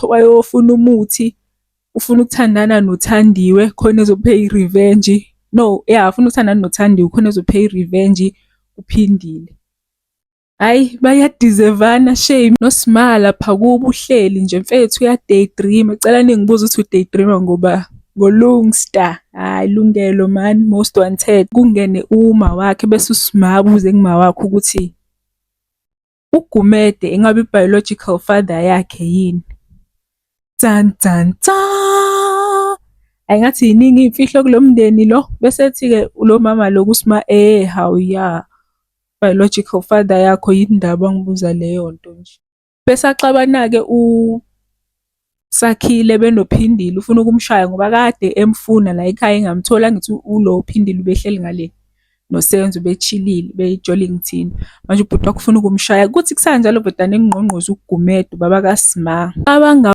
Wayofuna umuthi, ufuna ukuthandana noThandiwe khona ezo-pay i-revenge. No, ya, ufuna ukuthandana noThandiwe khona ezo-pay i-revenge kuPhindile. Hhayi, baya-deserve-ana shame. NoSma lapha kubo uhleli nje mfethu uya-daydream-a. Cela ningibuze ukuthi u-daydream-a ngoba ngoLungsta. Hhayi Lungelo man, most wanted. Kungene uma wakhe bese uSma abuze kuma wakhe ukuthi uGumede engabe i-biological father yakhe yini? Tan tan ta! Hhayi ngathi yiningi iy'mfihlo kulo mndeni lo. Bese ethi-ke lo mama lo kuSma, hawu ya, biological father yakho yini ndaba wangibuza leyo nto nje. Bese axabana-ke uSakhile benoPhindile, ufuna ukumshaya ngoba kade emfuna la ekhaya engamtholi. Angithi ulo Phindile ubehleli ngale noSenzo be-chill-ile beyi-Jollington. Manje ubhuti wakhe ufuna ukumshaya. Kuthi kusanjalo bhedane kungqongqoze uGumede ubaba kaSma. Cabanga.